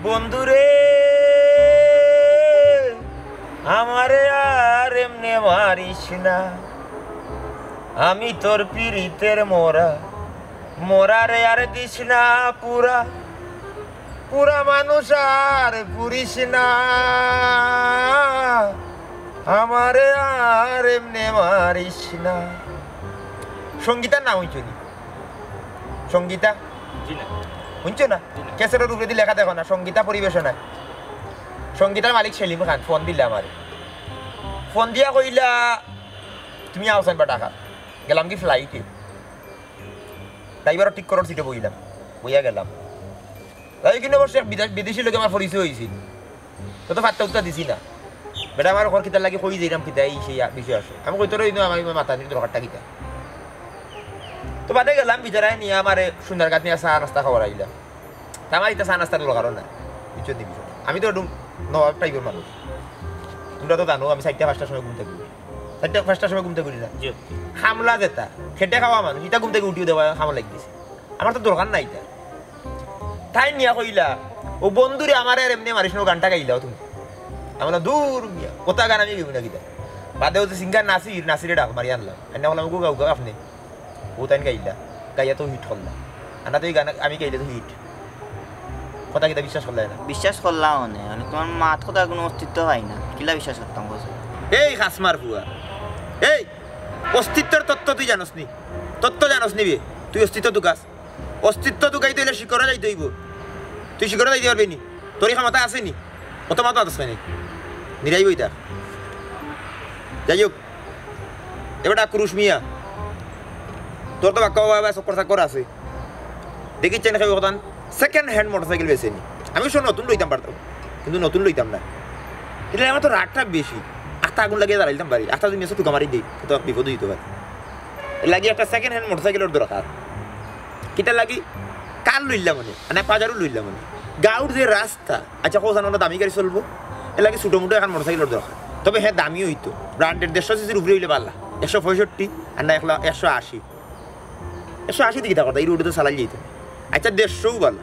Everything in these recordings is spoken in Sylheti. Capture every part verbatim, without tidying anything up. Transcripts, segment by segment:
বন্ধুরে, আমারে আর এমনে মারিস না, আমি তোর পিরিতের মরা, মরারে আর দিস না পুরা, পুরা মানুষ আর পুরিস না, আমারে আর এমনে মারিস না। সঙ্গীতার নাম হুনছো নি? সঙ্গীতা? জি না। হুনছো না? জি না। ক্যাসেটর উপরেদি লেখা দেখো না, সঙ্গীতা পরিবেশনায়। সঙ্গীতার মালিক সেলিম খান ফোন দিলা আমারে। ফোন দিয়া কইলা, "তুমি আওছাইন বা ঢাকা।" গেলাম কি ফ্লাইটে। ড্রাইভারও ঠিক করার সিটে বইলাম। বইয়া গেলাম। তাই কিন্তু অবশ্য এক বিদেশ-, বিদেশির লগে আমার পরিচয় অইছিল। তো, তো ফাত্তা উত্তা দিছি না। বেটা আমার ঘর কিতার লাগি কই যাইরাম কিতা, এই সেই বিষয় আছে। আমি কইতে রই না, আমার মাথা নিয়ে দরকারটা কিতা। তো বাদে গেলাম, বিচারায় নিয়া আমারে সুন্দরঘাট নিয়া চা নাস্তা খাওয়াইলা। তা আমার ইতা চা নাস্তা দরকারও না, বুঝছো নি বিষয়টা? আমি তো একটু নবাব টাইপের মানুষ। তোমরা তো জানো আমি চাইরটা পাঁচটার সময় ঘুম থাকি উঠি। চাইরটা পাঁচটার সময় ঘুম থাকি উঠি না। জি। খামলা যেটা, খেটে খাওয়া মানুষ, ইটা ঘুম থাকি উঠিও দেওয়া খামলা লাগিছে। আমার তো দরকার নাই ইতা। তাইন নিয়া কইলা, "ও বন্ধুরে, আমারে আর এমনে মারিস না, ও গানটা গাইলাও তুমি।" আমি বললাম, "দূর মিয়া, ওটা গান আমি গাইব না কিতা।" বাদে ও যে সিঙ্গার নাসির, নাসিরে ডাক মারি আনলাম। আইনা বললাম, "ওগো গাউক্কা আপনে।" ও তাইন গাইলা, গাইয়া তো হিট করলা। আনা তো এই গান আমি গাইলে তো হিট। কথা কিতা বিশ্বাস করলায় না? বিশ্বাস করলাম অনে, মানে তোমার মাত কথা কোনো অস্তিত্ব পাই না, কিলা বিশ্বাস করতাম কও? এই খাসমার ফুয়া, এই অস্তিত্বর তত্ত্ব তুই জানোস নি? তত্ত্ব জানোস নি বে? তুই অস্তিত্ব তুকাস? অস্তিত্ব তুকাইতে অইলে শিকড়ে যাইতে অইব। তুই শিকড়ে যাইতে পারবি নি? তোর এই ক্ষমতা আছে নি? অত মাত মাতস কেনে? নিরাইব ইতা। যাই হোক, এবার কুরুশ মিয়া, তোর তো বাক্কা বাবা চক্কর চাক্কর আছে। দেখিচ্ছেন কেউ কথা সেকেন্ড হ্যান্ড মোটরসাইকেল বেচে নি। আমি অবশ্য নতুন লইতাম পারতাম, কিন্তু নতুন লইতাম না। এটা আমার তো রাগটা বেশি। আখতা আগুন লাগিয়া জ্বালাইতাম পারি, আখতা যদি মেসে টুকা মারি দেই, তো বিপদ হইতে পারে। এর লাগি একটা সেকেন্ড হ্যান্ড মোটরসাইকেলের দরকার। কিতা লাগি? কার লইলাম মানে, মানে বাজারও লইলাম মানে। গাউর যে রাস্তা, আচ্ছা, কও জানো না দামি গাড়ি চলবো? এর লাগি ছোটো মোটো এখন মোটরসাইকেলের দরকার। তবে হ্যাঁ, দামি হইতো, ব্র্যান্ডের দেড়শো সিসির উপরে হইলে ভালা। একশো পঁয়ষট্টি আর না একলা-, একশো আশি। একশো আশি দিকে থাকো, এই রোডে তো চালাই যাইতো। আচ্ছা, দেড়শোও ভালা।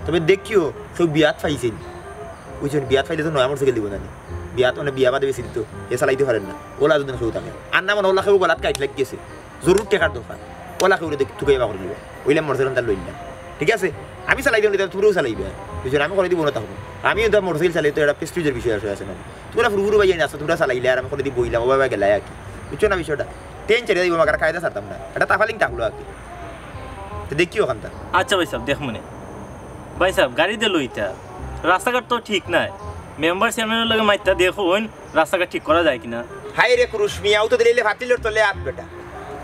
তবে দেখিও, কেউ বিয়াত পাইছে নি। বুঝছেন, বিয়াত পাইলে তো নয়া মোটরসাইকেল দিব না নি। বিয়াত মানে বিয়া বাদে বেশি দিত, এ চালাইতে পারেন না। ওলা যদি কেউ থাকে। আর না মানে ওলা কেউ গলাত কাইট লাগি গেছে। জরুর টেকার দরকার। ওলা কেউ দেখ, তুকে এবার করে দিবা। ওইলে মোটরসাইকেল তার লইল না। ঠিক আছে? আমি চালাই দিলাম, এটা তুমরাও চালাইবে। বুঝছেন, আমি করে দিব না তখন। আমি তো মোটরসাইকেল চালাই তো এটা প্রেস্টিজের বিষয় আছে, আছে না? তোমরা ফুরু ফুরু ভাই আছো, তোমরা চালাইলে আর আমি করে দিব বইলাম, ওভাবে গেলাই আর কি। বুঝছো না বিষয়টা? ট্রেন ছেড়ে দিব, মাগার কায়দা ছাড়তাম না। এটা তাফালিং থাকলো আর কি। তো দেখি ওখানটা। আচ্ছা ভাই সাহেব, দেখমুনে। ভাই সাহেব, গাড়ি দে লইতা। রাস্তাঘাট তো ঠিক নাই। মেম্বার চেয়ারম্যানের লগে মাইত্তা দেখো, ওইন রাস্তাঘাট ঠিক করা যায় কিনা। হায় রে কুরুশ মিয়া, ও তো দিলে ফাতিলর তলে আত বেটা।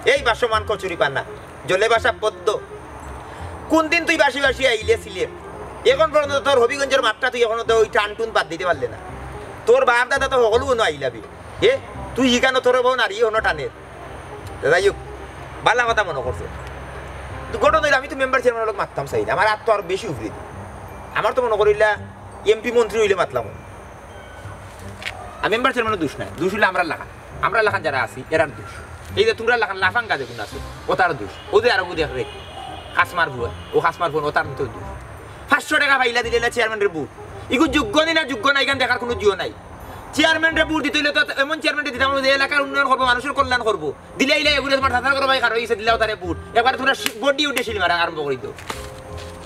এই বাসমান কচুরি পানা, জলে ভাসা পদ্ম। কোন দিন তুই বাসি বাসি আইলে ছিলে? এখন পর্যন্ত তোর হবিগঞ্জের মাঠটা তুই এখনো তো ওই টান টুন বাদ দিতে পারলে না। তোর বাপ দাদা তো হকলু কোনো আইলাবি। এ, তুই ইখানো তোর বউ নারী হনো টানের। তো যাই হোক, বালা কথা মনে করছে। তো ঘটনা হইলো, আমি তো মেম্বার চেয়ারম্যান লোক মারতাম চাই না। আমার আত তো আরো বেশি উফরে দি। আমার তো মনে করিলা এমপি মন্ত্রী হইলে মাতলাম। আর মেম্বার চেয়ারম্যানের দোষ নাই, দোষ হইলে আমরা লাখান, আমরা লাখান যারা আছি এরার দোষ। এই যে তোমরা লাখান লাফাঙ্গা যেগুন আছে, ও তার দোষ। ও যে আরো দেখ রে, খাসমার ভুয়া, ও খাসমার ভুয়া, ও তার তো দোষ। পাঁচশো টেকা পাইলা দিলে না চেয়ারম্যানরে ভোট। ইগু যোগ্য নি না যোগ্য নাই, এখান দেখার কোনো জিও নাই। চেয়ারম্যানরে ভোট দিতে হইলে তো এমন চেয়ারম্যানরে দিতাম হবে যে এলাকার উন্নয়ন করবো, মানুষের কল্যাণ করবো। দিলে ইলে এগুলো তোমার চাচা করো ভাই, খারো ইসে দিলাও তারে ভোট। একবার তোমরা বডি উঠে সিল মারা আরম্ভ করে দিও।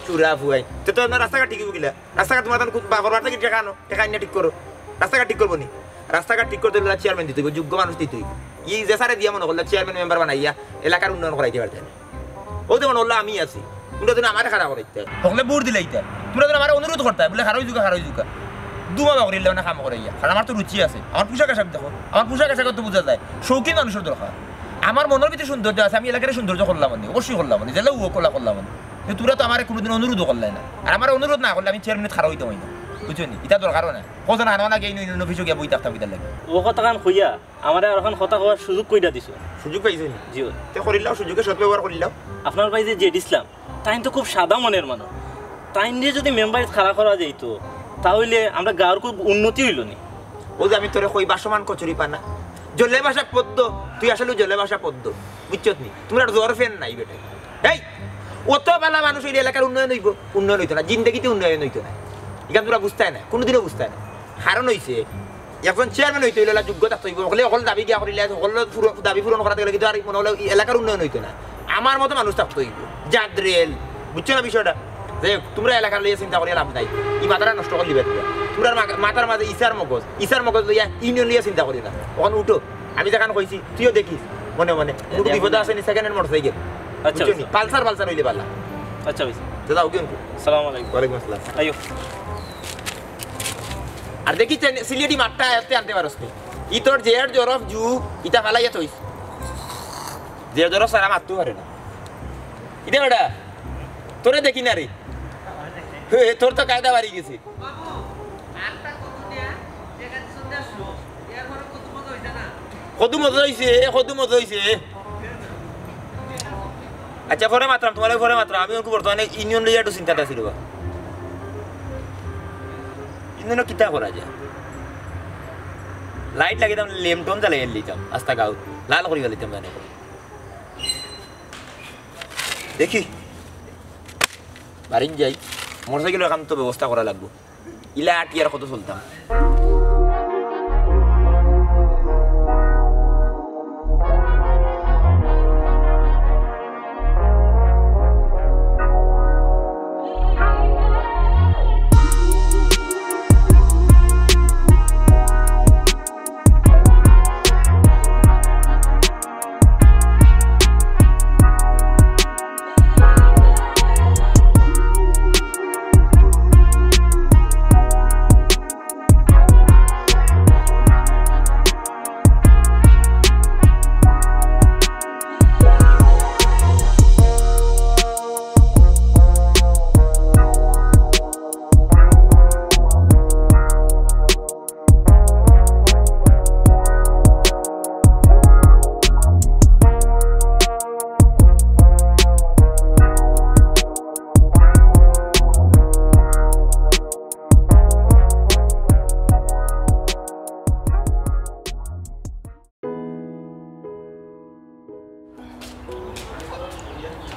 চুরা ফুয়াই। তো তো রাস্তাঘাট ঠিকই বুকিলা। রাস্তাঘাট তোমার তখন খুব বাপর বাড়ি থেকে টেকা আনো, টেকা আনিয়া ঠিক করো। রাস্তাঘাট ঠিক করবো নি? রাস্তাঘাট ঠিক করতে হলে চেয়ারম্যান দিতে হইব, যোগ্য মানুষ দিতে হইব। এই যে স্যারে দিয়া মনে করলে চেয়ারম্যান মেম্বার বানাইয়া এলাকার উন্নয়ন করাইতে পারতে না। ও যেমন হলো আমি আছি, তোমরা যেন আমারে খাড়া করাইতে। হকলে ভোট দিলাইতে। তোমরা যেন আমারে অনুরোধ করতে, বলে খারো ইজুকা, খারো ইজুকা। দুমা বাকরিলে মানে কাম করাইয়া। কারণ আমার তো রুচি আছে। আমার পোশাক আশাক দেখো। আমার পোশাক আশাক তো বোঝা যায়। শৌখিন মানুষের দরকার। আমার মনের ভিতরে সৌন্দর্য আছে, আমি এলাকার সৌন্দর্য করলাম নি, অবশ্যই করলাম নি, জেলা ও কলা করলাম নি। কিন্তু তোমরা তো আমারে কোনোদিন অনুরোধও করলে না। আর আমার অনুরোধ না করলে আমি চেয়ারম্যান খাড়া হইতে হয় না। বুঝছো নি? এটা দরকারও না। কোথাও আনো না গিয়ে ইউনিয়ন অফিসে গিয়ে বই থাকতাম কিতার লাগে। ও কথাখান কইয়া আমারে আর এখন কথা কওয়ার সুযোগ কইরা দিছো। সুযোগ পাইছো নি? জি। তে করিলাও, সুযোগে সৎ ব্যবহার করিলাও। আপনার ভাই যে জেড ইসলাম, তাইন তো খুব সাদা মনের মানুষ। তাইন দিয়ে যদি মেম্বারে খাড়া করা যাইতো, তাহলে আমরা গাঁওর খুব উন্নতি হইল নি। ও যে আমি তোরে কই বাসমান কচুরি পানা, জলে ভাসা পদ্ম, তুই আসলে জলে ভাসা পদ্ম, বুঝছত নি? তোমরা জ্বর ফ্যান নাই বেটে। এই, অত বালা মানুষ হইলে এলাকার উন্নয়ন হইব? উন্নয়ন হইতো না, জিন্দগিতে উন্নয়ন হইতো না। ইখান তোমরা বুঝতায় না, কোনোদিনও বুঝতায় না। কারণ অইছে, একজন চেয়ারম্যান অইতে অইলে অলা যোগ্য থাকতে অইবো। অকলে অকল দাবি গিয়া করিলে, অকল পুরো-, দাবি পূরণ করা গেলে কিন্তু আর মনে অইলে ই এলাকার উন্নয়ন অইতো না। আমার মতো মানুষ থাকতে অইবো। জাত রেল, বুঝছো না বিষয়টা? যাই হোক, তোমরা এলাকার লইয়া চিন্তা করিয়া লাভ নাই। ই মাথাটা নষ্ট করিলিবায় তোমরা। তোমরার মা-, মাথার মাঝে ইছার মগজ, ইছার মগজ লইয়া ইউনিয়ন লইয়া চিন্তা করিও না। অখন উঠো, আমি যেখান কইছি, তুইও দেখিস মনে মনে। কোনো বিপদ আছে নি, সেকেন্ড হ্যান্ড মোটরসাইকেল। আচ্ছা, বুঝছো নি? আচ্ছা। পালসার, পালসার অইলে ভালা। আচ্ছা, ভাই। তো যাও, কি অইছে? সালাম আলাইকুম। ওয়ালাইকুম আসসালাম। আইও। আর দেখি, সিলেটি মাতটা আয়ত্তে আনতে পারস নি। ই তোর জের জরফ জু, ইতা ফালাইয়া থইস। জের জরফ ছাড়া মাততেও পারে না। ইতা বেটা, তোরে দেখি না রে। হে, তোর তো কায়দা বাড়ি গেছে। কত মজা অইছে, কত মজা অইছে। আচ্ছা, পরে মাতরাম, তুমারে পরে মাতরাম। আমি অখন বর্তমানে ইউনিয়ন লইয়া একটু চিন্তাত আছি রে বা। ইউনিয়নো কিতা করা যায়? লাইট লাগাইতাম, লেমটন জ্বালাইয়া দিতাম, আস্তা গাঁও লাল করিয়া দিতাম জানে। দেখি, বাড়িত যাই, মোটরসাইকেলর এখান তো ব্যবস্থা করা লাগবো। ইলা আটিয়া আর কত চলতাম।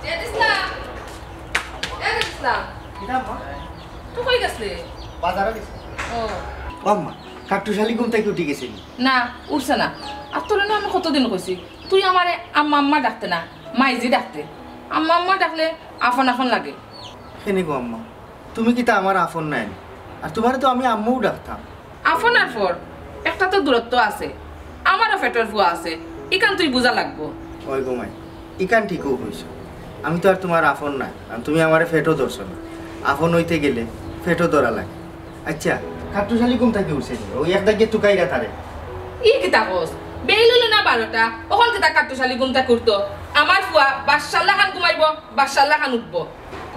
জেদ ইসলাম, এ জেদ ইসলাম, কিতা আম্মা? তুই কই গেছলে? বাজারো গেছি। ও। ও আম্মা, কাট্টুশালী ঘুম থাকি উঠি গেছে নি? না, উঠছে না। আর তোরে না আমি কতদিন কইছি, তুই আমারে আম্মা আম্মা ডাকতে না, মাইজি ডাকতে। আম্মা আম্মা ডাকলে আফন আফন লাগে। কেনে গো আম্মা, তুমি কিতা আমার আফন নায় নি? আর তুমারে তো আমি আম্মুও ডাকতাম। আফন আর ফর একটা তো দূরত্ব আছে, আমারও পেটর ফুয়া আছে, ইখান তুই বুঝা লাগবো। ওই গো মাই, ইখান ঠিকউ কইছো। আমি তো আর তুমার আফন নায়, আর তুমি আমারে পেটো ধরছো না। আফন অইতে গেলে পেটো ধরা লাগে। আচ্ছা, কাট্টুশালী ঘুম থাকি উঠছে নি? ওই এক দাগে তুকাইরা তারে। ই কিতা কস? বেইল অইলো না বারোটা, অখন কিতা কাট্টুশালী ঘুম থাকি উঠতো? আমার ফুয়া বাদশার লাখান ঘুমাইবো, বাদশার লাখান উঠবো।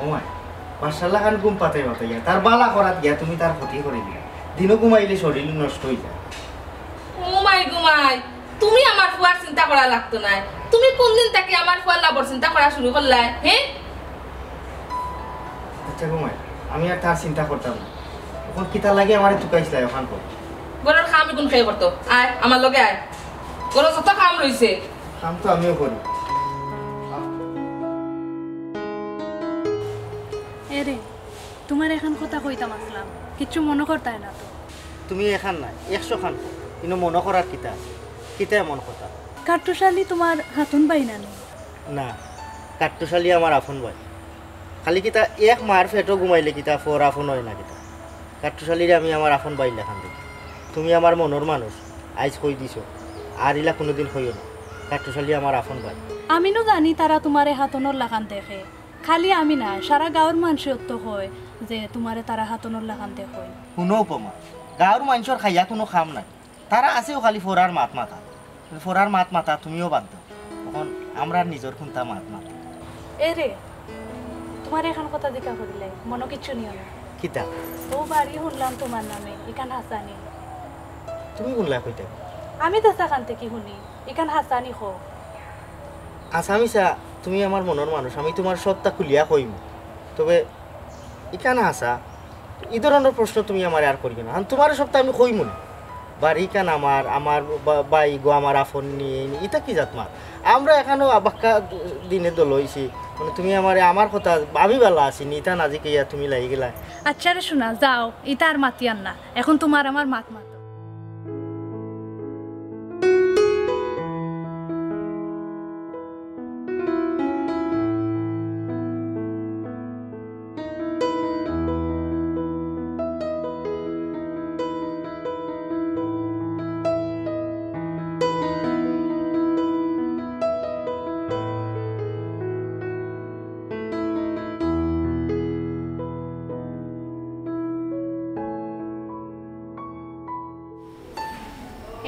ও মাই, বাদশার লাখান ঘুম পাতাই পাতাই গিয়া, তার বালা করাত গিয়া তুমি তার ক্ষতি করি দিলা। দিনো ঘুমাইলে শরীর নষ্ট অই যায়। ও মাই গো মাই, তুমি আমার ফুয়ার চিন্তা করা লাগতো নায়। তুমি কোন দিন থাকি আমার ফুয়ার লাভর চিন্তা করা শুরু করলায়, হে? আচ্ছা গো মাই, আমি আর তার চিন্তা করতাম না। অখন কিতা লাগি আমারে তুকাইছলায় অখান কও। ঘরর কাম ইগুন কে করতো? আয়, আমার লগে আয়। ঘরো যত কাম রইছে। কাম তো আমিও করি। এরে, তুমারে এখান কথা কইতাম আছলাম, কিচ্ছু মনো করতায় না তো? তুমি এখান নায়, একশো খান কও। ইনো মনো করার কিতা আছে? কিতা এমন কথা? কাট্টুশালী তুমার হাতন ভাই না নি? না, কাট্টুশালী আমার আফন ভাই। খালি কিতা এক মার পেটো ঘুমাইলে কিতা ফর আফন অয় না কিতা? কাট্টুশালীরে আমি আমার আফন ভাইর লাখান দেখি। তুমি আমার মনর মানুষ, আইজ কই দিছো, আর ইলা কুনুদিন কইও না। কাট্টুশালী আমার আফন ভাই। আমি নু জানি তারা তুমারে হাতনর লাখান দেখে। খালি আমি না, সারা গাঁওর মানষে অত কয় যে তুমারে তারা হাতনর লাখান দেখইন। হুনো উপমা, গাঁওর মানষর খাইয়া কুনু কাম নাই। তারা আছেউ খালি ফরার মাত মাতা। ফরার মাত মাতা তুমিও বাদ দেও। অখন আমরার নিজর কুনতা মাত মাতা? এরে, তুমারে এখান কথা জিকা করিলাই, মনো কিচ্ছু নিও না। কিতা? অউ বাড়ি হুনলাম তুমার নামে, ইখান হাছা নি? তুমি কুনলা কইতায়? আমি তো হাছা খান থাকি হুনি, ইখান হাছা নি কও। আচ্ছা মিছা, তুমি আমার মনর মানুষ, আমি তুমারে সবতা খুলিয়া কইমু। তবে ইখান হাছা, ই ধরনর প্রশ্ন তুমি আমারে আর করিও না। কারণ তুমারে সবতা আমি কইমু না। বাড়িখান আমার, আমার বা-, ভাইগু আমার আপন নি, ইতা কি জাত মাত? আমরা এখানো আবাক্কা দিনে দল অইছি। মানে, তুমি আমারে, আমার কথা, আমি ভালা আছি নি, ইতা না জিকাইয়া তুমি লাগি গেলায়। আচ্ছা রে সোনা, যাও, ইতা আর মাতিয়ার না। এখন তুমার আমার মাত মাতো।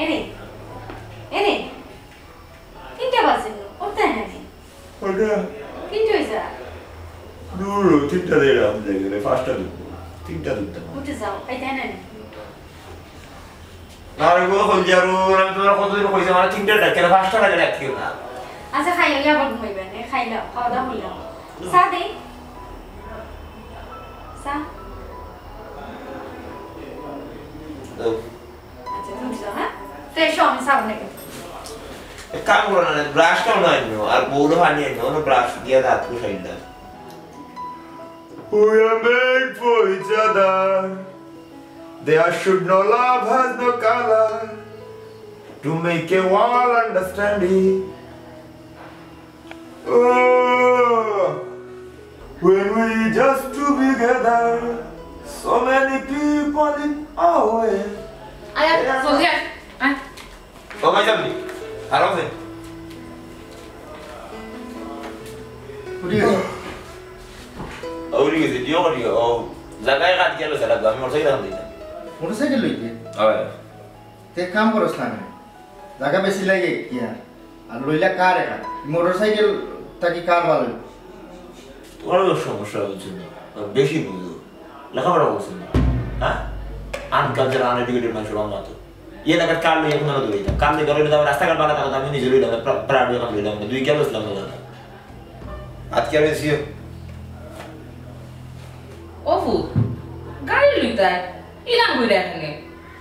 এরে, এরে, তিনটা বাজে, উঠতে না নি? ওটা তিনটা অইছে। দূর, তিনটা দেড়, আমি দেখে পাঁচটা দুধ, তিনটা দুধ দেবো। উঠে যাও, এই দেন না নি? আরে গো, হল যাবো, আমি তোমার কতদিন কইছি, আমার তিনটা ডাক, কেন পাঁচটা লাগে ডাক কেউ না? আচ্ছা, খাইও, ইয়া আবার ঘুমাইবে না, খাইলাও, খাওয়া দাওয়া হইলাও। চা দেই? চা? দাও। আচ্ছা, তুমি যাও, হ্যাঁ? তো এসো, আমি সামনে। এক কাম করো না, ব্রাশটাও না আনো, আর বউরও পানি আনো, ওনো ব্রাশ দিয়া দাঁত ঘষাই না। We are made for each other. There should no love has no color. To make a world understanding. Oh, when we just two together, so many people in our way. আয়, আয়, জলদি আয়, আয়। ও ভাই সাহেব, আরাম সে। উঠি গেছে। ও, উঠি গেছে, দিও, দিও। ও, জাগায় কাট গেল, স্যার, আমি মোটরসাইকেল আনতে দিতাম। মোটরসাইকেল লইতে? হয়। তে কাম করস না কেনে? জাগা বেশি লাগে কিয়া? আর লইলা কার একা? মোটরসাইকেল থাকি কার ভালা? তোমার তো সমস্যা বুঝছো না, বেশি বুঝো। লেখাপড়া করছো না, হ্যাঁ? আনকালচার, আনএডুকেটেড মানুষ আমার মতো। ইয়ে না, কার লইয়া কোন দূরে যাইতাম? কার লইয়া দূরে যাইতাম? রাস্তাঘাট ভালা থাকতো, আমি নিজে লইলাম, প্রা-, প্রাইভেট এখন লইলাম, দুই কিলো ছিলাম না। আজকে আমি এসিও। ও ফুত, গাড়ি লইতাই, ইলাম কইরা এখানে।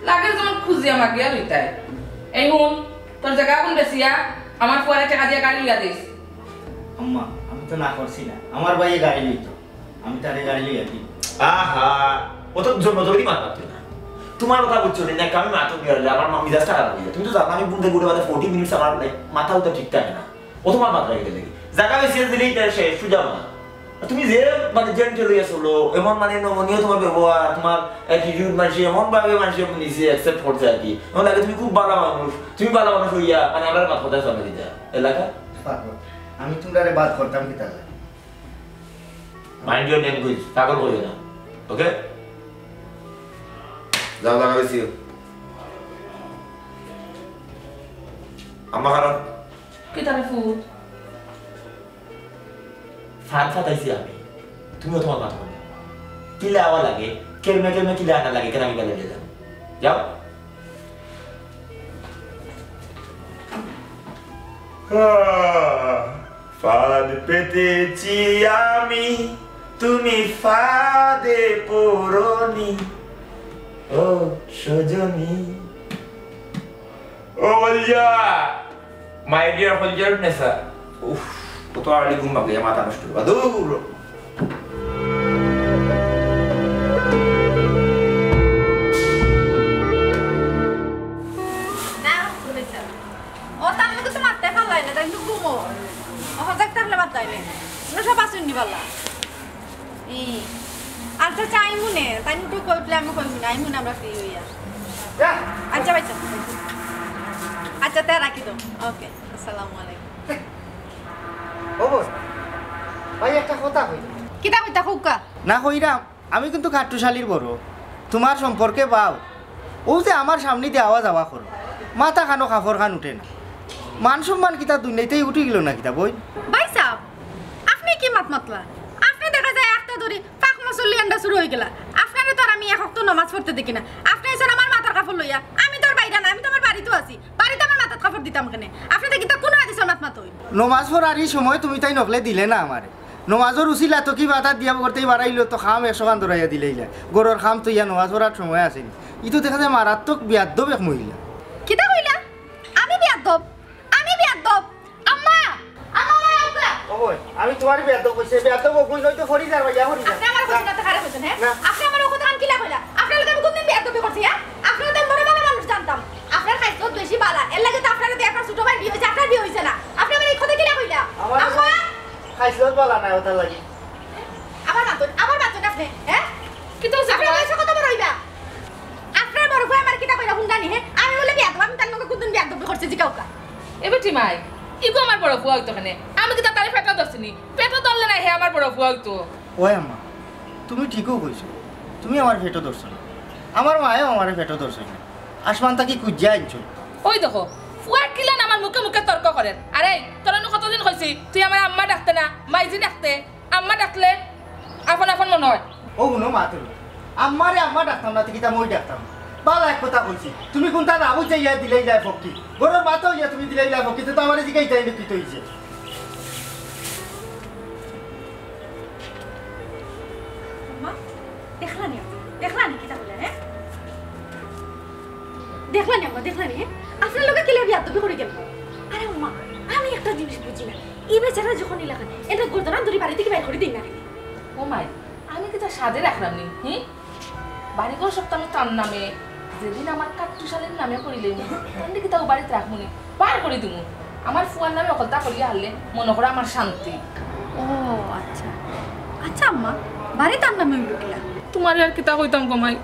লাগে যেমন খুঁজিয়া মাগিয়া লইতাই। এই হুন, তোর জাগা কোন বেশিয়া, আমার ফুয়ারে টাকা দিয়া গাড়ি লইয়া দিস। আম্মা, আমি তো না করছি না, আমার ভাইয়ে গাড়ি লইতো, আমি তারে গাড়ি লইয়া দিই। আহা, ও তো জন্ম জগতই মাত মাতবে না। তোমার কথা বুঝছো না, আমি মাথা দিয়ে আমার মা মিজাজটা খারাপ হয়ে যায়। তুমি তো জানো, আমি বুনতে বুড়ে বাদে ফোর্টি মিনিটস আমার, মানে, মাথা উঠা ঠিক থাকে না। ও তোমার মাথা রেখে দেখি। জাগা বেশি দিলেই তার শেষ, সুজা মা। তুমি যে, মানে, জেন্টেল হইয়া চলো, এমন, মানে, নমনীয় তোমার ব্যবহার, তোমার অ্যাটিটিউড, মানুষ এমন ভাবে মানুষ নিচে অ্যাকসেপ্ট করছে আর কি। এমন লাগে তুমি খুব ভালো মানুষ, তুমি ভালো মানুষ হইয়া, মানে, আমরা মাথা কথা সামনে দিতে এলাকা। পাগল। আমি তোমরারে বাদ করতাম কি তাহলে? মাইন্ড ইওর ল্যাঙ্গুয়েজ, পাগল কইও না। ওকে? যাও, লাগাইছি। আম্মা খারাপ। কি তাহলে ফুট? ফান ফাতাইছি আমি। তুমিও তোমার কথা বলো। কিলা আওয়া লাগে? কেলমে কেলমে কিলা আনা লাগে? কেন আমি বেলা দিয়ে যাবো? যাও। আহ, ফাঁদ পেতেছি আমি, তুমি ফাঁদে পড়নি। ও সজনী। ও বলিয়া। My dear হলজার নেশা। উফ, কত আর্লি ঘুম ভাঙে, মাথা নষ্ট করে। দূর। না, ঘুমাইছে। ও তার মধ্যে তো মারতে পারলাই না, তাই একটু ঘুমো। ও হজাক থাকলে বাদ দেয় না। আমরা সব আসুন নি বালা। ই, আচ্ছা, আচ্ছা, আইমু নে। তাই একটু কই উঠলে আমি কইমু না। আইমু নে আমরা ফ্রি হইয়া। যা। আচ্ছা, ভাই, আচ্ছা। আচ্ছা, তে রাখি দাও। ওকে, আসসালামু আলাইকুম। ও বোন, ভাই, একটা কথা কই। কিতা কইতা কউক্কা? না কইরাম, আমি কিন্তু কাট্টুশালীর বড়। তোমার সম্পর্কে বাও। ও যে আমার সামনে দিয়ে আওয়া যাওয়া করো, মাথা খানো কাপড় খান উঠে না। মান সম্মান কিতা দুনিয়াতেই উঠি গেল না কিতা বই? ভাই সাহেব, আপনি কি মাত মাতলা? আপনি দেখা যায় একটা ধরি পাক মুসল্লি আন্ডা শুরু হয়ে গেলা। আপনারে তো আর আমি এক ওয়াক্ত নমাজ পড়তে দেখি না। আপনি আইছেন আমার মাথার কাপড় লইয়া। আমি তো আর বাইরে না, আমি তো আমার বাড়িতে আছি। বাড়িতে আমার মাথার কাপড় দিতাম কেনে? আপনি দেখি তো কোন হাদিসের মাত মাত হইল? নমাজ পড়ার এই সময় তুমি তাই নকলে দিলে না আমারে। নমাজর উসিলা তো কি বাধা দিয়া করতেই বাড়াইলো তো খাম একশো খান ধরাইয়া দিলেইলা। গরুর খাম তো ইয়া নমাজ পড়ার সময় আসেনি। ই তো দেখা যায় মারাত্মক বেয়াদ্দব এক মহিলা। কিতা কইলা? আমি বেয়াদ্দব? আমি বেয়াদ্দব? আম্মা! আম্মা, আমার আব্বা! ওই, আমি তুমারে বেয়াদ্দব কইছি, বেয়াদ্দব অগুন হয়তো ফরি যার ভাইয়া, ফরি যার। আপনে আমার কইছেন না, তো কারে কইছেন, হ্যাঁ? না। আপনে আমার অখন কিলা কইলা? আপনার লগে আমি কোনদিন বেয়াদ্দবি করছি, হ্যাঁ? আপনার তো আমি বড় ভালা মানুষ জানতাম। আপনার খাইছলত বেশি বালা, এর লাগি তো আপনার লগে আপনার ছোট ভাইর বিয়া হইছে, আপনার বিয়া হইছে না। আপনে আমার এই কথা কিলা কইলা? আমার আম্মা! খাইছলত বালা না, ওটার লাগি। আবার মাতইন, আবার মাতইন আপনে, হ্যাঁ? কিতা অইছে আপনার তোমার? বয়স কত বড় অইবা? আপনার বড় ভাই আমার কিতা কইরা হুনছইন নি, হ্যাঁ? আমি বলে বেয়াদ্দব, আমি তার লগে কোনদিন বেয়াদ্দবি করছি, জিকাউক্কা। এ বেটি মাই, ইগু আমার বড় ফুয়া অইতো কেনে? আমি কিতা তারে পেটো ধরছি নি? পেটো ধরলে না হে আমার বড় ফুয়া অইতো। ওই আম্মা, তুমি ঠিকউ কইছো, তুমি আমার পেটো ধরছো না, আমার মায়েও আমারে পেটো ধরছে না, আসমান থাকি খুজিয়া আনছো। ওই দেখো, ফুয়া কিলান আমার মুখে মুখে তর্ক করের। আরে, তোরে নু কতদিন কইছি, তুই আমারে আম্মা ডাকতে না, মাইজি ডাকতে। আম্মা ডাকলে আপন আপন মনে হয়। ও হুনো মা, তুমি আম্মারে আম্মা ডাকতাম না, তে কিতা মই ডাকতাম? বালা এক কথা কইছি, তুমি কুনতা না বুঝাইয়া দিলাইলায় ফকি। ঘরর মাত অইয়া তুমি দিলাইলায় ফকি, তে তো আমারে জিগাইতায় নি কিতা অইছে। আম্মা, দেখলানি, দেখলানি কিতা কইলা, হ্যাঁ? দেখলানি আম্মা, দেখলানি, হ্যাঁ? আপনার লগে কিলা বেয়াদ্দবি করি গেল? আরে আম্মা, আমি একটা জিনিস বুঝি না। ই বেচারা যখন ইলাখান, এনরে গর্দনা ধরি বাড়ি থাকি বাইর করি দেই না কেনে? ও মাই, আমি কিতা সাধে রাখলাম নি, হুম? বাড়িঘর সবতা আমি তার নামে, যেদিন আমার কাট্টুশালীর নামে করিলে নি, তেনরে কিতা অউ বাড়িত রাখমু নি, বার করি দিমু। আমার ফুয়ার নামে অকলতা করিয়া হারলে মনে করো আমার শান্তি। ও আচ্ছা, আচ্ছা আম্মা, বাড়ি তার নামে অইলো কিলা? তুমারে আর কিতা কইতাম গো মাই,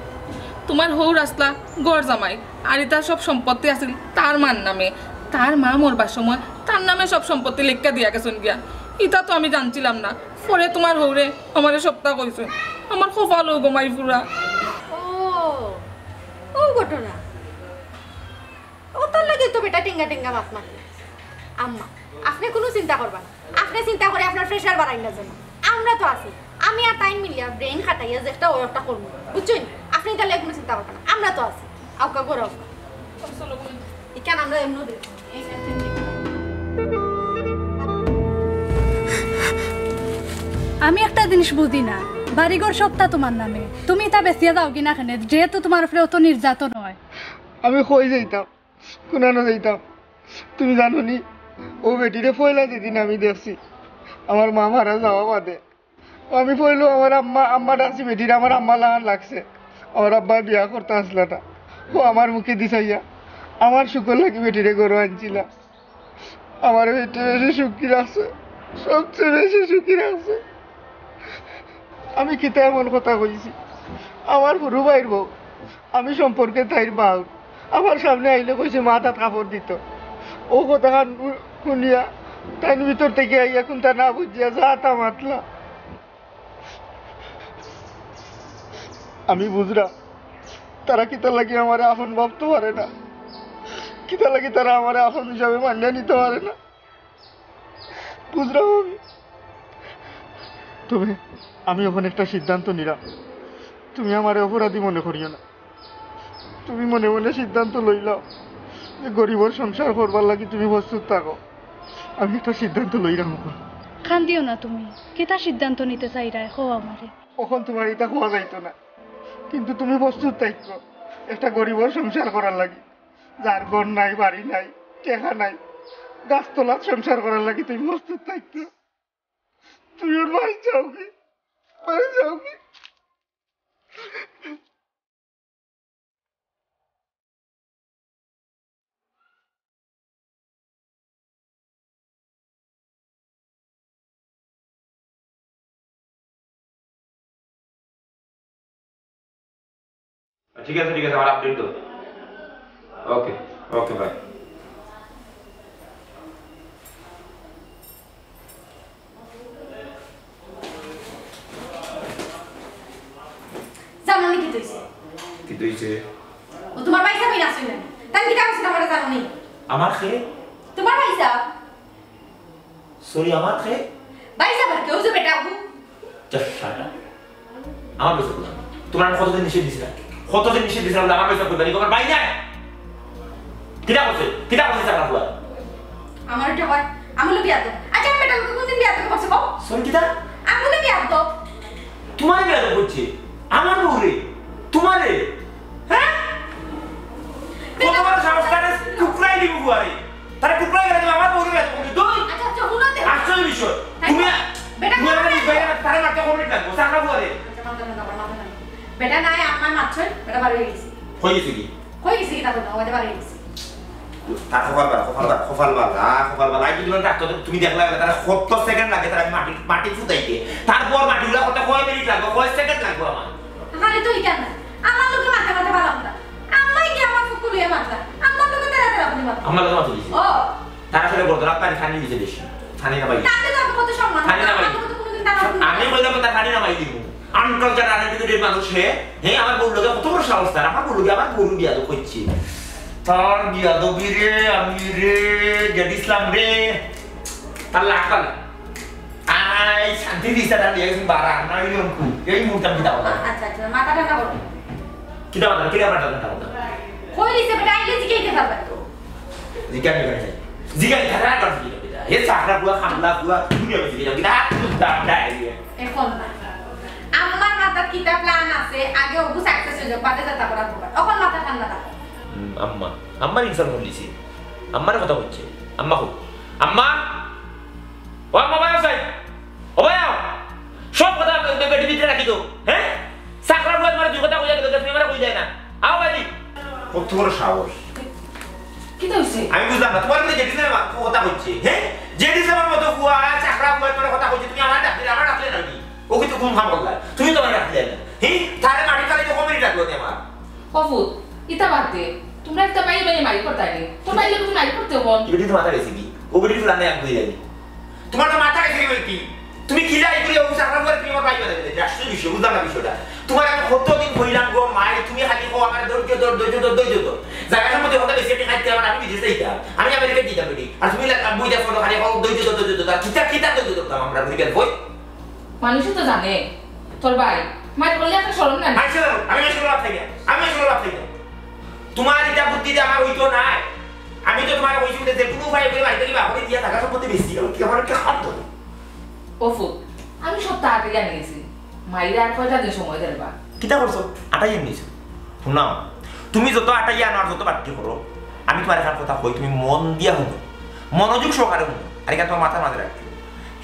তুমার হউর আছলা ঘর জামাই, আর ইতা সব সম্পত্তি আছিল তার মার নামে। তার মা মরবার সময় তার নামে সব সম্পত্তি লেখিয়া দিয়া গেছইন গিয়া, ইতা তো আমি জানছিলাম না। পরে তুমার হউরে আমারে সবতা কইছইন। আমার কপালও গো মাই ফুরা। ও, ও ঘটনা। অতার লাগি তো বেটা টেঙ্গা টেঙ্গা মাত মাতে। আম্মা, আপনে কুনু চিন্তা করবা না। আপনে চিন্তা করি আপনার pressure বাড়াইন না যেন। আমরা তো আছি। আমি আর তাইন মিলিয়া brain খাটাইয়া যে একটা অয় একটা করমু। বুঝছইন? আপনে ইতার লাগি কুনু চিন্তা করবা না। আমরা তো আছি। আউক্কা ঘরো আউক্কা। ইখান আমরা এমনেউ দেখি। আমি একটা জিনিস বুঝি না, বাড়িঘর সবতা তুমার নামে, তুমি ইতা বেচিয়া যাওগি না কেনে, যেহেতু তুমার উপরে অত নির্যাতন অয়? আমি কই যাইতাম, কুনানো যাইতাম, তুমি জানো নি? অউ বেটিরে পয়লা যেদিন আমি দেখছি, আমার মা মারা যাওয়া বাদে, আমি পয়লা আমার আম্মা, আম্মা ডাকছি বেটিরে, আমার আম্মা লাখান লাগছে। আমার আব্বায় বিয়া করতা আছলা না। অউ আমার মুখেদি চাইয়া, আমার সুখর লাগি বেটিরে ঘরো আনছিলা। আমারে বেটিয়ে বেশি সুখী রাখছে, সবচেয়ে বেশি সুখী রাখছে। আমি কিতা এমন কথা কইছি? আমার হুরু ভাইর বউ, আমি সম্পর্কে তাইর বাউর। আমার সামনে আইলে কইছে মাথাত কাপড় দিতো। অউ কথাখান হুনিয়া তাইন ভিতর থাকি আইয়া কুনতা না বুঝিয়া যা তা মাতলা। আমি বুঝরাম, তারা কিতার লাগি আমারে আপন ভাবতো পারে না, কিতার লাগি তারা আমারে আপন হিসাবে মানিয়া নিতো পারে না, বুঝরাম আমি। তবে আমি অখন একটা সিদ্ধান্ত নিরাম, তুমি আমারে অপরাধী মনে করিও না। তুমি মনে মনে সিদ্ধান্ত লইলাও যে গরিবর সংসার করবার লাগি তুমি প্রস্তুত থাকো। আমি একটা সিদ্ধান্ত লইরাম অখন। কান্দিও না তুমি, কিতা সিদ্ধান্ত নিতে চাইরায়, কও আমারে। অখন তুমারে ইতা কওয়া যাইতো না, কিন্তু তুমি প্রস্তুত থাকো একটা গরিবর সংসার করার লাগি, যার ঘর নাই, বাড়ি নাই, টেকা নাই, গাছতলাত সংসার করার লাগি তুমি প্রস্তুত থাকো। তুমি ওর বাড়ি যাওগি, বাড়ি যাওগি। ঠিক আছে, ঠিক আছে, আমার আপডেট দাও। ওকে, ওকে, বাই। জানো নি কিতা অইছে? কিতা অইছে? ও তুমার ভাইসাব অইন আছইন না। তাইন কিতা কইছইন আমারে জানো নি? আমার কে? তুমার ভাইসাব। সরি, আমার কে? ভাইসাব আর কে? অউ যে বেটা অগু। Just shut up. আমার ভাইসাব কইবা। তুমারে আমি কতদিন নিষেধ দিছিলাম? কতদিন নিষেধ দিছিলাম যে আমার ভাইসাব কইবা নি? তুমার ভাই নাই? কিতা করছে? কিতা করছে আপনার ফুয়া? আমার ওটা হয়, আমি হলো বেয়াদব। আচ্ছা, আমি বেটার লগে কোনদিন বেয়াদব করছি, কও? সরি, কিতা? আমি হলো বেয়াদব। তুমারে বেয়াদব করছে? আমার বউরে? তুমারে? হ্যাঁ? কত বড় সাহস, তারে টুকরাই দিব ফুয়ারে। তারে টুকরাই করে দিব, আমার বউরে বেয়াদব কইলি তুই। আচ্ছা, আচ্ছা, হুনো তে। আশ্চর্য বিষয়। তাই তুমি, বেটা তুমি আমার বুঝবায় না, তারে মারতে কয় মিনিট লাগবো, চাকরা ফুয়ারে। আচ্ছা, মাথা ঠান্ডা করো, মাথা ঠান্ডা করো। বেটা নাই, আমার মারছইন, বেটা বার অই গেছে। অই গেছে কি? অই গেছে কি, তারপর না, ওটা বার অই গেছে। তার কপাল বালা, কপাল বালা, কপাল বালা, কপাল বালা। আই কি দিলাম ডাক্তার, তুমি দেখলা না, তারা কত সেকেন্ড লাগে, তারা মাটি, মাটি ফুটাইতে। তারপর মাটিগুলা করতে কয় মিনিট লাগবো, কয় সেকেন্ড লাগবো আমার? খালি তো ইটা না, আমার লগে মাথা মাথা বালা আমরা। আম্মাই কি আমার ফুকু লইয়া মাতলা? আম্মার লগে তারা তারা আপনি মাতলা। আমার লগে মাতলা দিছে। ও। তারা আসলে বলতো, "রাত পানি খানি দিছে বেশি। খানি না পাই।" তাতে তো আপনি কত সম্মান। খানি না পাই। আমার লগে তো কোনোদিন তারা আপনি আমি কইলাম, "তার খানি না পাই দিব।" আনকালচার আনএডুকেটেড মানুষ হে। হে, আমার বউর লগে কত বড় সাহস তার। আমার বউর লগে আমার বউর বিয়াদব করছে। তার বিয়াদবি রে, আমি রে, জেড ইসলাম রে, তার লাখ পালা। আই শান্তি দিছে, তার বিয়ে গেছে বারা, না হইলে অঙ্কু। এই মুহূর্তে আমি কিতা বলতাম? আচ্ছা, আচ্ছা, মাথা ঠান্ডা করো। কিতা বলতাম? কিতা মাথা ঠান্ডা করতাম? কই দিছে বেটা, আইলে জিকাইতে পারবে তো। জিকাই করে যাই। জিকাই খারাপ আর জিকাই বেটা। এ চাকরা বুয়া, খামলা বুয়া, দুনিয়া বেশি জিকাই। কিতা হাত তুলতাম, ডাই। এখন না। আমার মাথাত কিতা প্ল্যান আছে, আগে ওগু সাকসেস হয়ে যাক, বাদে যাতা করার ব্যাপার। এখন মাথা ঠান্ডা রাখো। হুম, আম্মা। আম্মার ইনসান বলিছি। আম্মার কথা হচ্ছে। আম্মা হোক। আম্মা! ও আম্মা, বায় আও চাই। ও বায় আও। সব কথা বে-, বে-, বেটি ভিতরে রাখি তো। হ্যাঁ? চাকরা বুয়া তোমার দুই কথা কইয়া গেল, তুমি আমারে কই যায় না। আও বাড়ি। কত বড় সাহস। কিতা হইছে? আমি বুঝলাম না, তোমার কিন্তু জেডি সাহেব আমার কথা কইছে, হ্যাঁ? জেডি সাহেবের মতো বুয়া, চাকরা বুয়া তোমার কথা কইছে, তুমি আমার ডাকলে, আমার ডাকলে নাকি? ও কিন্তু কোন কাম করলা? তুমি তো আমার ডাকলে না। হ্যাঁ? তারে মাটি খালি তো কমেডি ডাকলো নে আমার। ও ফুত, ইতা বাদ দে। তোমরা একটা বাইয়ে বাইয়ে মারি করতায় নি। তোর বাইয়ে তুমি মারি করতে হন। ইবেটি তো মাথা গেছে কি? ও বেটি ফুলানে এক দুই জানি। তোমার তো মাথা গেছে কি বেটি? তুমি কিলা ইগুলি ও চাকরা করে তুমি আমার বাইরে দেবে। আশ্চর্য বিষয়, বুঝলাম না বিষয়টা। তোমার আমি কতদিন কইলাম গো মাই, তুমি খালি কও আমার ধৈর্য ধর, ধৈর্য ধর, ধৈর্য ধর। জায়গা সম্পত্তি কথা বেশি একটা খাইতে আমার আমি বিদেশ যাইতাম। আমি আমেরিকা দিতাম বেটি। আর তুমি লাগা বুঝা ফোন খালি কও ধৈর্য ধর, ধৈর্য ধর। আর কিতা, কিতা ধৈর্য ধরতাম আমরা বুঝি গেল কই? মানুষে তো জানে, তোর ভাই, মারি বললে একটা শরম না? মানছে না, আমি না শরম থাকি না, আমি না শরম থাকি না। তোমার এটা বুদ্ধি দিয়ে আমার হইতো নাই। আমি তো তোমার কইছি যে, যে কোনো উপায় করে বাড়ি থেকে বাপরে দিয়া থাকা সম্পত্তি বেশি গেল, কি আমার একটা খাদ্য? ও ফুত, আমি সব তাড়াতাড়ি আনি গেছি। মাইরে আর কয়টা দিন সময় দেন বা? কিতা করছো? আটাই আনিছো? শুনাও, তুমি যত আটাই আনো আর যত বাট্টি করো, আমি তোমার একটা কথা কই, তুমি মন দিয়া শুনো, মনোযোগ সহকারে শুনো, আর এটা তোমার মাথার মাঝে রাখবে।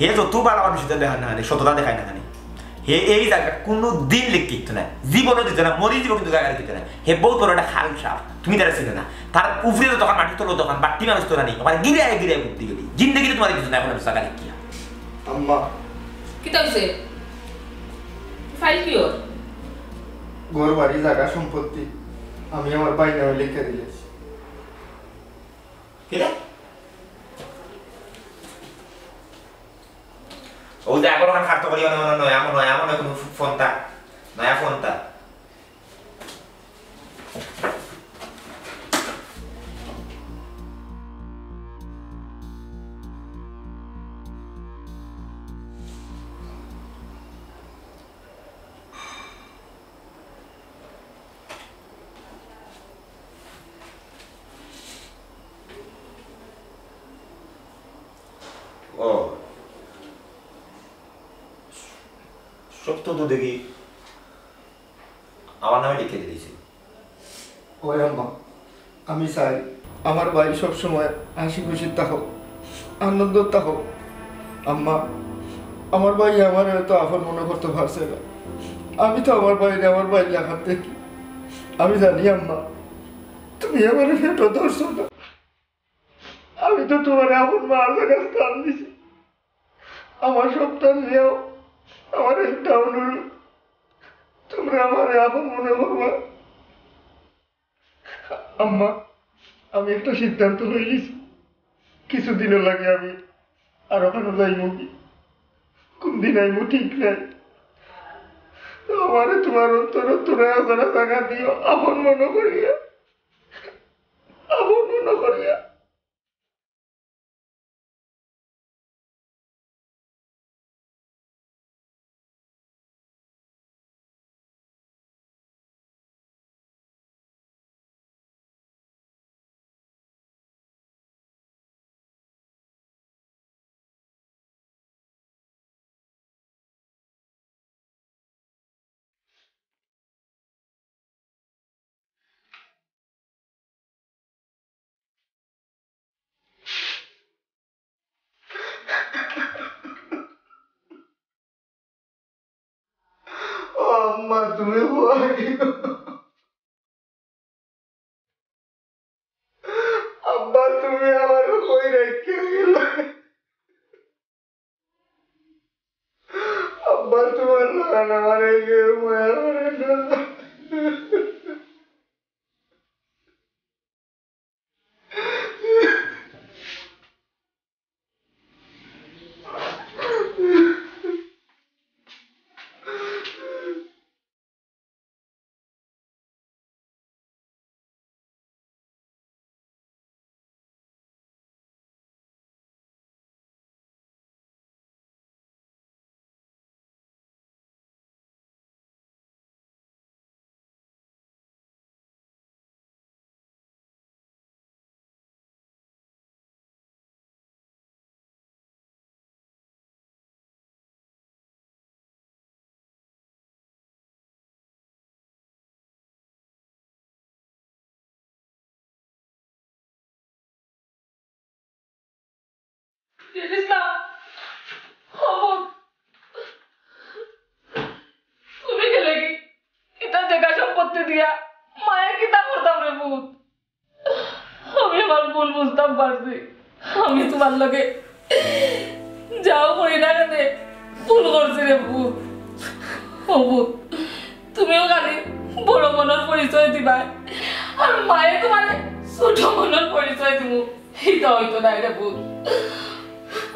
হে যত বালা মানুষ হিসেবে দেখায় না কেন, সততা দেখায় না কেন, হে এই জায়গা কোনো দিন লিখিত না, জীবনও দিত না, মরি জীবন কিন্তু জায়গা লিখিত না। হে বহুত বড় একটা খাল সাপ, তুমি তারা চিনো না। তার উপরে তো তখন মাটি তোলো, তখন বাট্টি মানুষ তোরা নেই, আমার গিরে আয় গিরে আয় বুদ্ধি গেলি, জিন্দগিতে তোমার কিছু না, এখন আমি জায়গা লিখিয়া। আম্মা। কিতা হইছে? ফাইল কি ওর? ঘর বাড়ি জায়গা সম্পত্তি আমি আমার ভাই নামে লিখে দিলেছি। কিতা? ও যে আগর খান খাটতো করি, অনে, অনে, নয়া, নয়া, মনে হয় কোনো ফোনটা, নয়া ফোনটা। ও, সব তো, তো দেখি আমার নামে লিখে দিয়েছে। ওই আম্মা, আমি চাই আমার ভাই সব সময় হাসি খুশি থাকো, আনন্দ থাকো। আম্মা, আমার ভাই আমার তো আপন মনে করতে পারছে না। আমি তো আমার ভাইরে আমার ভাই লাখান দেখি। আমি জানি আম্মা, তুমি আমার পেটো ধরছো না। আমি তো তোমার আপন মার জায়গা স্থান দিছি। আমার সন্তান নিয়েও আমার একটা অনুরোধ, তোমরা আমার আপন মনে করবা। আম্মা, আমি একটা সিদ্ধান্ত লইলিছি, কিছুদিনের লাগে আমি আর ওখানে যাইব কি, কোন দিন আইব ঠিক নাই। তো আমারে তোমার অন্তর অন্তরে আজারা জায়গা দিও, আপন মনে করিয়া, আপন মনে করিয়া। আম্মা, তুমি কই? আব্বা, তুমি আমারে কই রাখিয়া গেলায়? আব্বা, তুমার লাখান আমারে কেউ মায়া করে না। তুমি গেলে কি? ইতা জাগা সম্পত্তি দিয়া মায়ে কিতা করতাম রে পুত? আমি আমার ভুল বুঝতাম পারছি। আমি তুমার লগে যাও করি না কেনে ভুল করছি রে পুত। ও পুত, তুমিও খালি বড় মনর পরিচয় দিবায়, আর মায়ে তুমারে ছোট মনর পরিচয় দিমু। ইতা অইতো নায় রে পুত।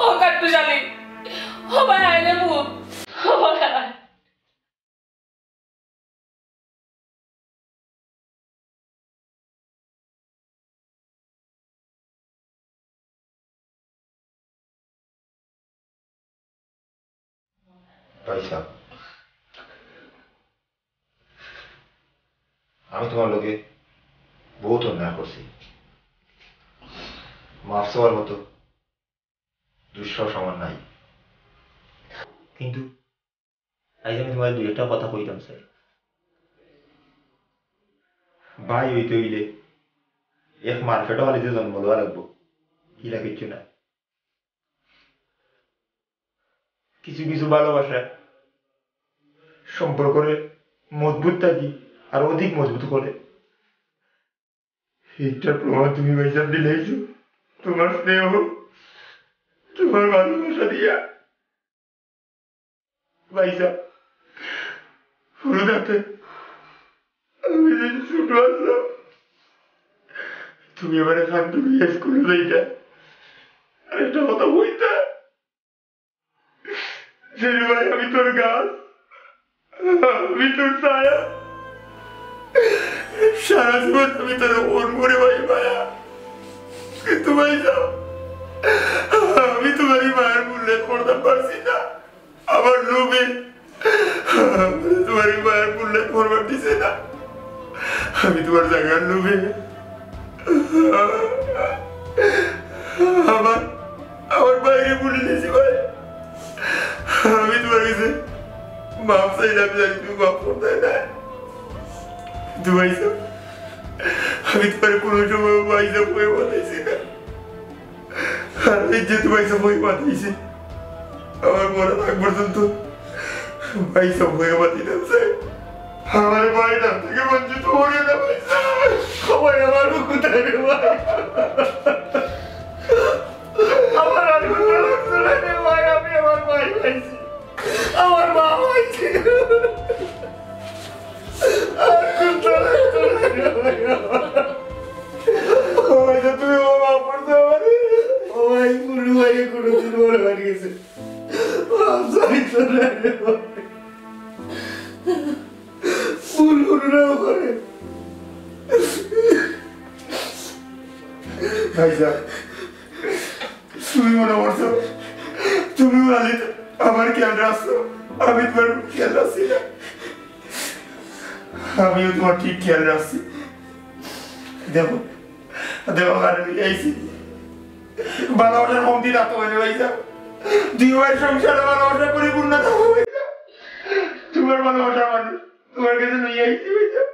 ও কাট্টুশালী, ও ভাই আয় রে পুত, ও ভাই আয়। ভাইসাব, আমি তুমার লগে বউত অন্যায় করছি। মাফ চাওয়ার মতো দুঃসাহস আমার নাই। কিন্তু আইজ আমি তুমারে দুই একটা কথা কইতাম চাই। ভাই অইতে অইলে এক মার পেটো খালি যে জন্ম লওয়া লাগবো, ইলা কিচ্ছু না। কিছু কিছু ভালোবাসা সম্পর্করে মজবুত থাকি আর অধিক মজবুত করে। ইটার প্রমাণ তুমি ভাইসাব দিলাইছো, তুমার স্নেহ, তুমার ভালোবাসা দিয়া। ভাইসাব, হুরু থাকতে আমি যে ছোট আছলাম, তুমি আমারে কান্দো লইয়া স্কুলো যাইতা, আর একটা কথা কইতা যে, "রে ভাই, আমি তোর গাছ, আমি তোর ছায়া, সারা জীবন আমি তোর মন ভরে ভাই মায়া।" কিন্তু ভাইসাব, আমি তুমার ই মায়ার মূল্যায়ন করতাম পারছি না। আমার লোভে আমারে তুমার ই মায়ার মূল্যায়ন করবার দিছে না। আমি তুমার জাগার লোভে আমার, আমার ভাইরে ভুলি দিছি ভাই। আমি তুমার কাছে মাফ চাইলাম, জানি তুমি মাফ করতায় না। কিন্তু ভাইসাব, আমি তুমারে কুনু সময় ভাইসাব কইয়া মাতাইছি না। আর এই যে তুমার সব ওই মাতিছে, আমার মরার আগ পর্যন্ত ভাইসাব হয়ে মাতি না, স্যার। আমার ভাই নাম থেকে বঞ্চিত করে না, ভাইসাব। সবাই আমার কোথায় রে ভাই? আমার আর কোথাও লাগছে না রে ভাই, আমি আমার ভাই পাইছি, আমার মা পাইছি। আর কোথাও লাগছে না রে ভাই? ও ভাই, তুমি ও মাফ করে দাও আমারে। ও ভাই, কুলু ভাই কোনোদিন বড় হয়ে গেছে। ও, আমি তো না রে ভাই। কুলু না করে। ভাইসাব, তুমি মনে করছো তুমি ওর আলিত আমার খেয়াল রাখছো, আমি তুমার খেয়াল রাখছি না। আমিও তুমার ঠিক খেয়াল রাখছি। দেখো, দেখো, কারে লইয়া আইছি। ভালোবাসার কমতি রাখতো পারে ভাইসাব। দুই ভাইর সংসারে ভালোবাসা পরিপূর্ণ থাকবো ভাইসাব। তুমার ভালোবাসার মানুষ তুমার কাছে লইয়া আইছি ভাইসাব।